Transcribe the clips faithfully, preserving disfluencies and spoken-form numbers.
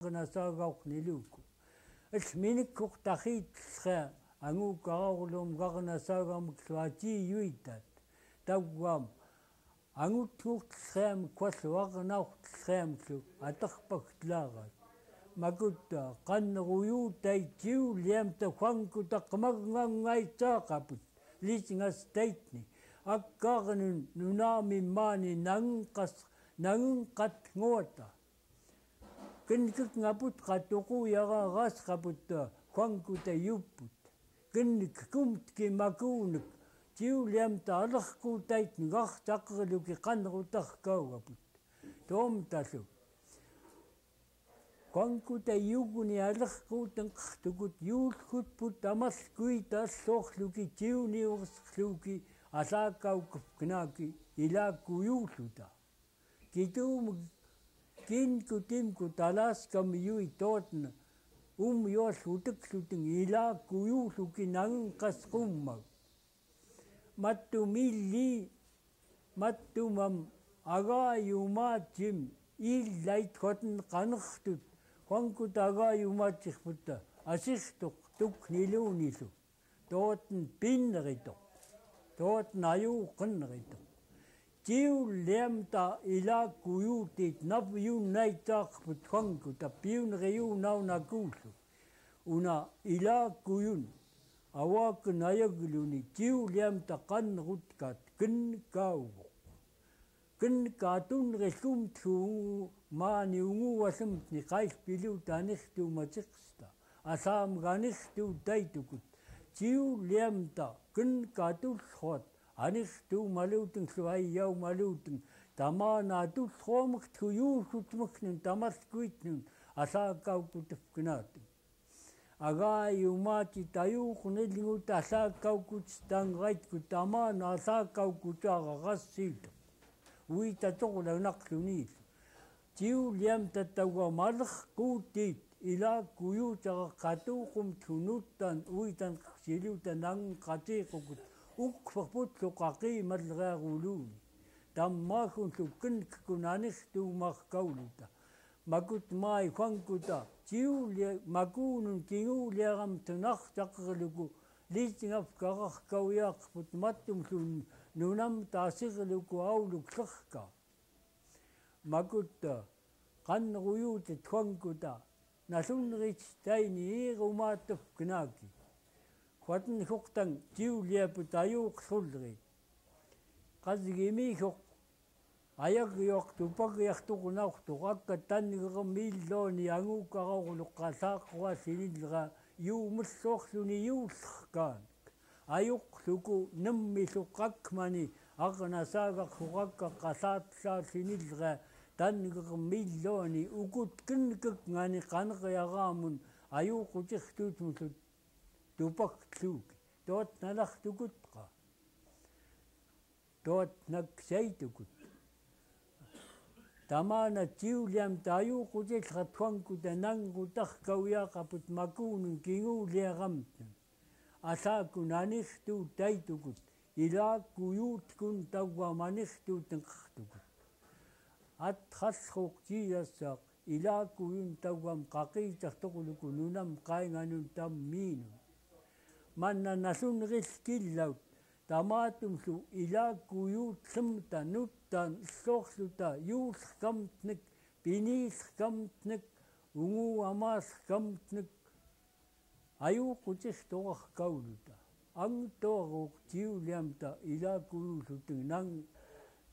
Gaknasagak niluku. Ech minik kuk takit lhe angu karaulum gaknasagam klua ci yuitat. Tawam angut kuk tlhem kwal wak nauk tlhem klu atak pak tlarat. Makut kan ruyu tai ciu liam ta kwang kutak mag ngang ngai cakaput. Lis ngas taitni. Akar nun nunami mani nangkas nangkat ngota. Kenkek ngaput katuku yaga gas kaput kwang kuta yuput. Kenek kumtki makunek. Ciu liam ta alak kutait ngak cakar luki kan rutak kau kaput. Tom talu. Kwang kuta yuguni alak kutengkah tukut yul kutput amal kuita sok luki ciu ni luki alakau kepkenaki ila kuyu luta. Kitum kin kutim kutalas kami yui totna. Um yos utek luteng ila kuyu luki nangkas kumag. Matum ili matum am aga yuma cim ilait kotn kanektut. Kwang kuta aga yuma cikputa asistuk tuk nilu nilu. Totn pinrituk. Totn ayukenrituk. Ciu liam ta ila kuyu tit nap yun nai cakput kwang kuta piun riyu nau nakusu. Una ila kuyun. Awaken ayagluni ciu liam ta kan rutkat ken kaubuk. Ken katun resum tu mani ungu wasem ni kais pilu tanik tu maciksta. Asam ganik tu taitukut. Ciu liam ta ken katul hot. Anik tu maluteng suai yau maluteng. Tamana tu homek tu yu sutmek nun tamas kuit nun. Asa kau kutef kenateng. Aga yuma ci tayu kunil ngut asa kau kut tangait kut taman asa kau kut aga gas situ. Wi tatuk lanak lunil. Ciu liam tatawa malak kutit ila kuyu cara katu kum tunutan wi tan silu tanang kati kukut uk fakput lukaki malra ulun. Tamma kun suken kunanis tu mak kauluta. Makut mai kwang kuta ciu lia makunun kingu liaram tenak cakar luku. Lis ngap karak kau yak put matum sun nunam tasir luku auluk serka. Makut kan ruyu te kwang kuta nasun rich taini iru matuf kenaki. Kwatn huktang ciu lia put ayu ksulri. Kazgimi huk Ayag yok tupak yak tukunak tukak katan ngegem miloni angu kakakuluk kasak wa sinilga yu mesok suni yu sekan. Ayuk suku nem misukak mani ak nasagak sukak kasat sa sinilga tan ngegem miloni ukut kenkek ngani kanek yagamun ayuk ucik tut musut tupak tluk. Tot nalak tukut ka. Tot naksai tukut. Tamana ciu liam tayu kucil katwang kuta nang kutak kau ya kaput makunun kingu liaram. Asa kun anis tu tai tukut. Ila kuyu tkun tagwa manis tu tengkak tukut. At khas khok ci yasak. Ila kuyun tawam kaki caktuk luku nunam kainganun tam minun. Mana nasun ril kilaut tamatum su ila kuyu tlemta nutan sok suta yu sekam tnek pini sekam tnek ungu ama sekam tnek. Ayu kucik torak kauluta. Ang toruk ciu liamta ila kulu suteng nang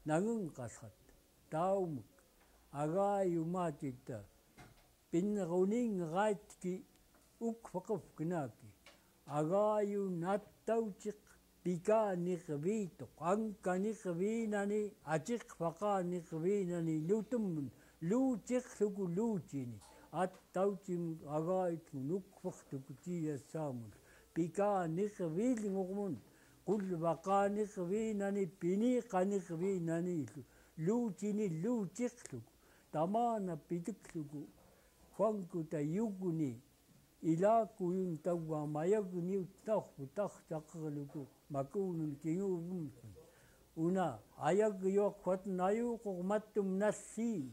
nangeng kasat. Taumek. Agayu matita. Pinruning rait ki uk fakuf kenaki. Agayu nat taucik. Pika nikbituk, angka nikbinani, acik faka nikbinani, lutum, lucik suku lucini, at taucim agait munuk faktuk cia samun, pika nikbil ngurmun, kul faka nikbinani, pini ka nikbinani, lucini lucik suku, tamana pitik suku, fangkuta yuguni, Ila kuyun tagwa mayag niu tak putak cakar luku makunun kingu bumtun. Una ayag yok kwat nayu kuk matum nasi.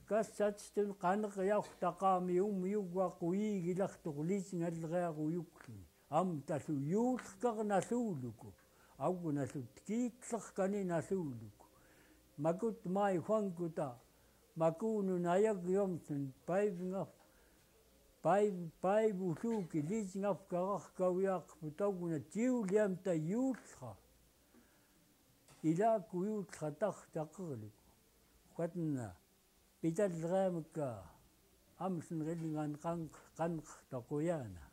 Ka Saxton kanịk yak utaka mi um yak uwak uyik ilak tok liting alrak uyuk. Am talu yul kak nalu uluk. Agu nalu tikitlak kani nalu uluk. Makut mai huang kuta. Makunu nayak yom sen paiv ngaf. Paiv, paiv usuki liting af karak kawiak putaguna tiu liam ta yul ha. Ila ku yul ha tak takalik. Kuatna. Pita lrem ka am sen ridingan kank kank takuyana.